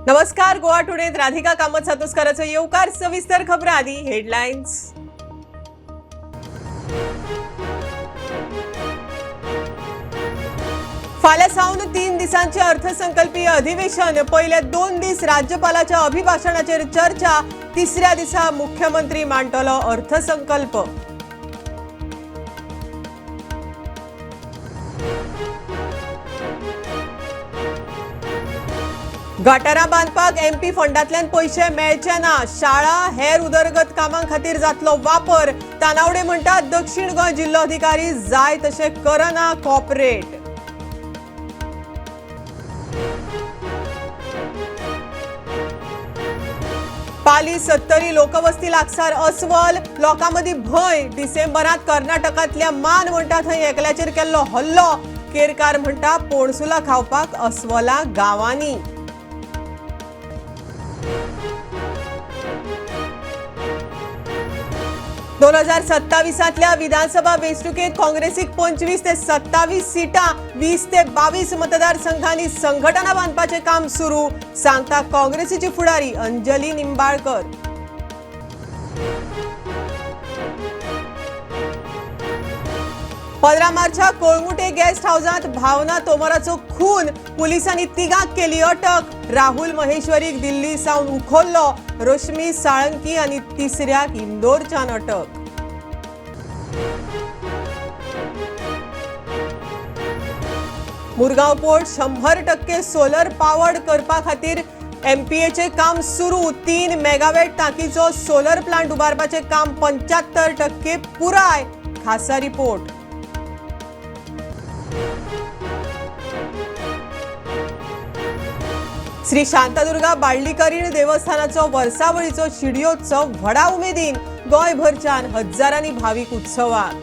नमस्कार, गोवा टुडेत राधिका कामत सातोस्काराचो येवकार. सविस्तर खबरां आदी हेडलायन्स. फाल्यां सावन 3 दिसांचे अर्थसंकल्पीय अधिवेशन. पयले 2 दीस राज्यपालाच्या अभिभाशणाचेर चर्चा. तिसऱ्या दिसा मुख्यमंत्री मांडटलो अर्थसंकल्प. गटारां बांदपाक एमपी फंडांतल्यान पयशे मेळचे ना. शाळा हेर उदरगत कामां खातीर जातलो वापर. तानावडे म्हणटात दक्षिण गोंय जिल्लोधिकारी जाय तशें करना कॉपरेट. पाली सत्तरी लोकवस्ती लागसार अस्वल, लोकां मदीं भंय. डिसेंबरांत कर्नाटकांतल्या मान म्हणटा थंय एकल्याचेर केल्लो हल्लो. केरकार म्हणटा पोणसुला खावपाक अस्वला गांवांनी. 2027तल्या विधानसभा वेंचणुकेत काँग्रेसीक 25 ते 27 सीटां, 20 ते 22 मतदारसंघांनी संघटना बांदपाचें काम सुरू, सांगता काँग्रेसीची फुडारी अंजली निंबाळकर. 15 मार्चाक कळंगूटे गेस्ट हावजांत भावना तोमराचो खून. पुलिसांनी तिगांक केली अटक. राहुल महेश्वरीक दिल्ली सावन उखल्लो. रश्मी साळंकी आनी तिसऱ्याक इंदोरच्यान अटक. मुरगांव पोर्ट 100% सोलर पावर्ड करपा खातीर एमपीएचें काम सुरू. 3 मेगावॅट तांकीचो सोलर प्लांट उबारपाचें काम 75% पुराय. खासा रिपोर्ट. श्री शांतादुर्गा बाळ्ळीकरीण देवस्थानाचो वर्सावळीचो शिडयोत्सव व्हडा उमेदीन. गोंयभरच्यान हजारांनी भावीक उत्सवाक.